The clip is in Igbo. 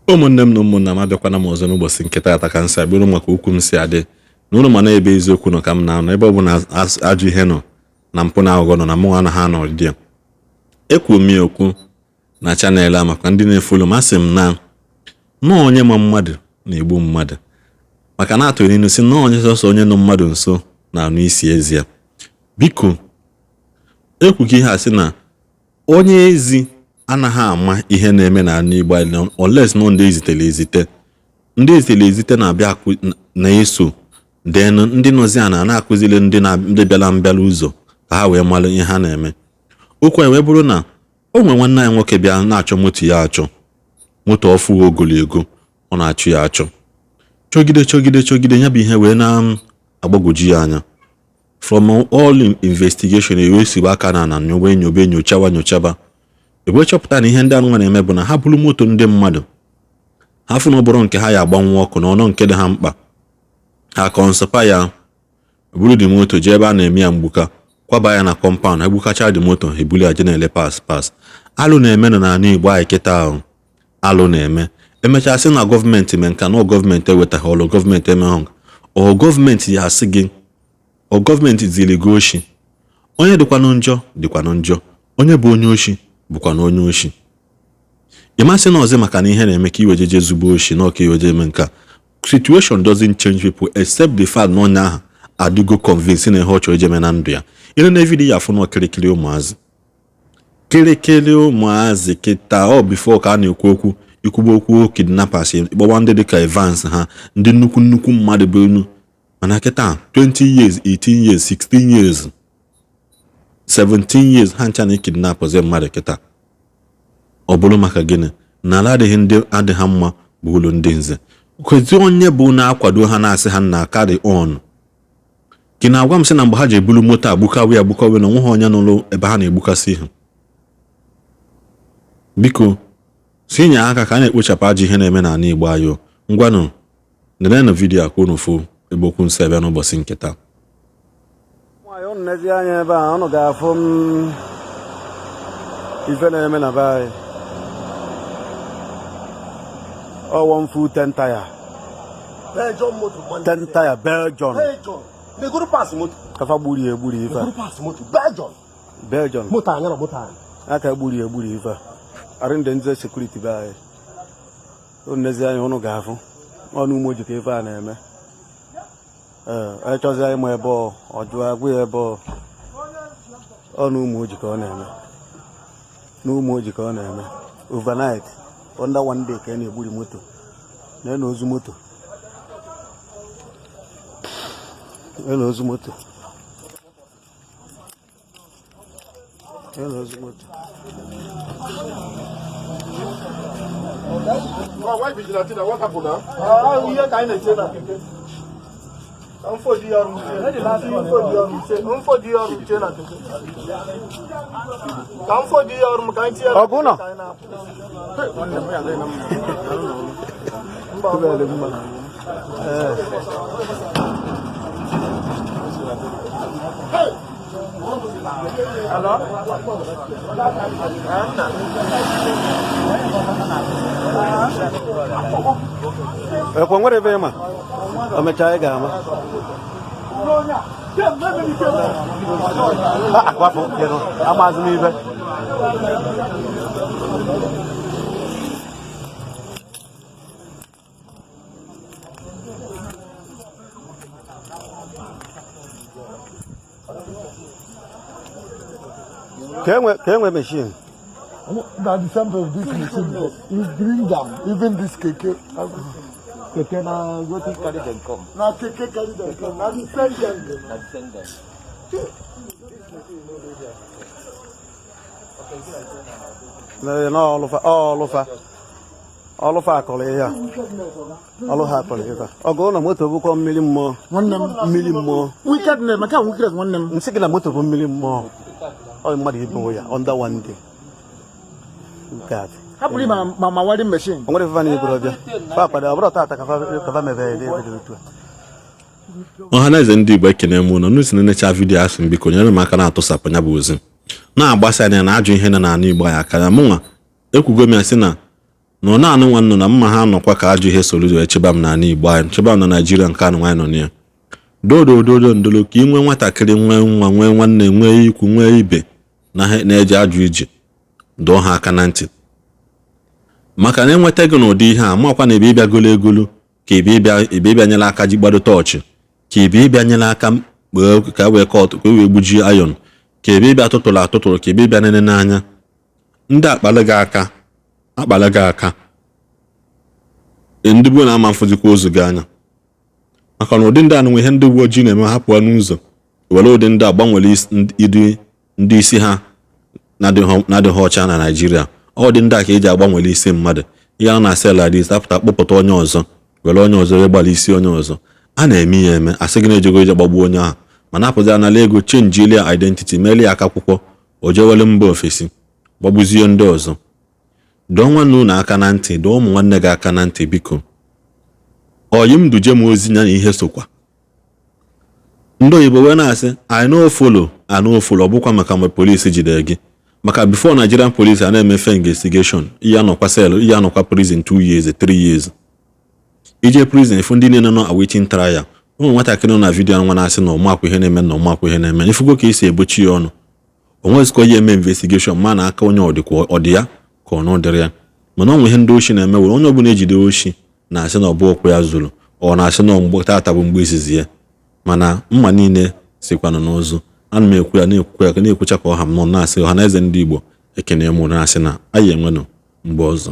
Ụmụnne m na ụmụnna m, abịakwana m ọzọ n'ụbọchị nke taata ka m si abịa maka okwu m si adị na ụnụ mana ebe eziokwu nọ ka m na-anọ, ebe ọ bụ na ajọ ihe nọ na mpụ na aghụghọ nọ na mụnwa anaghị anọ dị ya. Ekwuru m ya okwu na channel a maka ndị na-efollow m, asị m na nọọ onye ma mmadụ na-egbu mmadụ, maka na atụrụ n'ilu si nọọ onye sọsọ onye nọ mmadụ nso na-anụ isi ezi ya. Biko, ekwughị ihe a sị na onye ezi anaghị ama ihe na-eme n'ala Igbo anyị unless nọ ndị ezitere ezite, ndị ezitere ezite na-abịa na-eso, then ndị nọzi a na-akụziri ndị bịara mbịara ụzọ ka ha wee mara ihe ha na-eme. Okwu anyị wee bụrụ na o nwere nwanne anyị nwoke bịa na-achọ moto ya, achọ moto ọfụ ogologo, ọ na-achọ ya achọ, chọgide chọgide chọgide ya bụ ihe wee na-agbagwoju ya anya. From all investigation ewee sibe aka na ana nyobe nyobe nyochaba nyochaba, ewee chọpụta na ihe ndị anụnwa na-eme bụ na ha bụrụ moto ndị mmadụ, ha fụ na ọ bụrụ nke ha ya agbanwe ọkụ na ọnọ nke dị ha mkpa, ha kọnsịpa ya buru dị moto jee ebe a na-eme ya mgbuka, kwaba ya na compound, ha gbukacha dị moto, ha ebuli ya je na-ele parts parts. Alụ na-eme nọ n'ala Igbo anyị kịta ahụ, alụ na-eme. Emechaa sị na gọọmenti mee nka na gọọmenti ewetaghị ọlụ, gọọmenti emeghị nka, ọ gọọmenti ya asị gị, ọ gọọmenti ziri gị oshi. Onye dịkwanụ njọ dịkwanụ njọ, onye bụ onye oshi bụkwanụ onye oshi. Ị masị na ọzọ maka na ihe na-eme ka iwejeje zugbo oshi na ọka iweje eme nka. Situation doesn't change people except the fact na onye ahụ adịgo convince na ihe ọ chọrọ ijeme na ndụ ya. Ile na video ya afụ na kirikiri ụmụazị, kirikiri ụmụazị kịta ọ before ka a na-ekwu okwu ikwugbo okwu kidnappers, ịkpọwa ndị dịka Evans, ha ndị nnukwu nnukwu mmadụ bụ enu, mana kịta 20 years, 18 years, 16 years, 17 years, ha ncha na kidnapụzi mmadụ kịta. Ọ bụrụ maka gịnị? Na ala adịghị ndị adịghị mma bụ ụlọ ndị nze kwezi onye bụ na-akwado ha na-asị ha na carry on. Ka na-agwa m sị na mgbe ha ji ebulu moto agbukawe ya agbukawe na onweghị onye nụrụ ebe ha na-egbukasị ihe. Biko, si nye aka ka a na-ekpochapụ ajọ ihe na-eme n'ala Igbo anyị. Ngwanụ, nenenụ video a ka unu fụ ebe okwu nsọ ebe n'ụbọchị nke taa. Nwaanyị, unu nezi anya ebe a, unu ga-afụ m ife na-eme na be anyị. Ọwọ mfu 10 tire. Belgium moto. 10 tire Belgium. Belgium. Megoro pass moto. Kafa gburi egburi ife a. Megoro pass moto. Belgium. Belgium. Moto anya na moto anya. Aka gburi egburi ife a. Arị ndị nze security be anyị, unu nezi anya, unu ga-afụ ọnụ ụmụ oji ka ife a na-eme. Ee, anyị chọzi ịma ebe ọ jụọ agwụ ya ebe ọ ọnụ ụmụ oji ka ọ na-eme, n'ụmụ oji ka ọ na-eme. Overnight, under one day, ka a na-egburi moto na ozu moto na ozu moto na ozu moto. Why vigilante na what happen now? Ihe ka anyị na-eche na keke. Ka m foju ya ọrụ uche, m foju ya ọrụ uche na keke. Ka m foju ya ọrụ m ka anyị tinye. Ọgụ nọ. Ka anyị na-apụ. Mba, Tụbele mma. Ee. Hello? Nna. Ekwe nwere ebe ịma o mechaa ị ga-ama. Akwapụ amazị m ibe. Ka enwe machine. Na the same thing, this machine he bring am, even this keke. Keke na wetin carry dem come. Na keke carry dem come, na the same gang. Na the same dem. Na ọlụfa ọlụfa ọlụfa akọrọ ihe a, ọlụ ha akọrọ ihe a. Ọgụ ụlọ moto bụkwa mmiri mmụọ. Nwanne m. Mmiri mmụọ. Wickedness, maka wickedness, nwanne m. Nsị gị na moto bụ mmiri mmụọ. Ọ mmadụ ibe ya under one day. Nke a dị. Hapụrụ ma ma ma welding machine. O nwere ife na eburu ọbịa fa kwado, ọ bụrụ tata ka fa mebere ebe dị otu a. Ọha na eze ndị Igbo, ekene m ụnụ n'usi na-enecha video. Asị m, biko nyere m aka na-atụsapụ ya bụ ozi na-agbasa anya na ajọ ihe nọ n'ala Igbo anyị aka na mụnwa ekwugo m ya sị na Na ọ na-anụ nwanne na mma ha nọkwa ka ajọ ihe soro wee chebe m n'ala Igbo anyị, chebe m na Naijiria nke anụ nwaanyị nọ na ya. Dodododo ndolo ka ị nwee nwatakịrị, nwee nwa, nwee nwanne, nwee ikwu, nwee ibe na ha na-eje ajọ ije, dọọ ha aka na ntị, maka na enweta gị n'ụdị ihe a, makwa na ebe ịbịa golo egolo ka ebe ịbịa nyere aka ji gbado tọọchị, ka ebe ịbịa nyere aka kpee ka e wee kọtụ, ka e wee gbujie ayọn, ka ebe ịbịa tụtụrụ atụtụrụ, ka ebe ịbịa nene n'anya ndị akpalị gị aka, akpalị gị aka. Ndị gboo na-ama mfụzikwa ozu gị anya, maka na ụdị ndị a nwe ihe ndị uwe ojii na-eme, ha pụọ n'ụzọ were ụdị ndị a gbanwere ndị isi ha na-adịghị ọcha na Naịjirịa. Ọ dị ndị a ka eji agbanwere isi mmadụ ihe a na cell adịs apụta, kpọpụta onye ọzọ, were onye ọzọ wee gbara isi onye ọzọ. A na-eme ya eme, asị gị na-ejego ije gbagbuo onye ahụ, mana apụzi anala ego, change ya identity, melie ya aka akwụkwọ, o jewere mba ofesi gbagbuzie ndị ọzọ. Dọọ nwanne unu aka na ntị, dọọ ụmụ nwanne gị aka na ntị, biko. Oyi m duje m ozi ya na ihe sokwa ndị oyibo wee na-asị, "I no follow, I no follow." Ọ bụkwa maka mgbe polisi jidere gị, maka before Nigerian police a na-emefe investigation, ihe anọkwa cell, ihe anọkwa prison 2 years, 3 years. Ije prison, ifu ndị niile nọ awaiting trial. Ụmụ nwatakịrị nọ na video nwa na-asị na ọmakwa ihe na-eme, na ọmakwa ihe na-eme. Ifugo ka esi ebochi ya ọnụ, o nwezikwa ihe eme investigation, ma na aka onye ọ dịkwa ọ dị ya ka ọ nọ dịrị ya. Mana ọ nwe ihe ndị oshi na-eme, were onye ọbụla ejide oshi na-asị na ọ bụ ụkwụ ya zuru, ọ na-asị na mgbe tata bụ mgbe izizi ya. Mana mma niile sikwanụ n'ụzụ. Ana m ekwu ya, na-ekwukwa ya, na-ekwucha ka ọha m nọ na-asị ọha na eze ndị Igbo, ekene m, na-asị na anyị enwenụ mgbe ọzọ.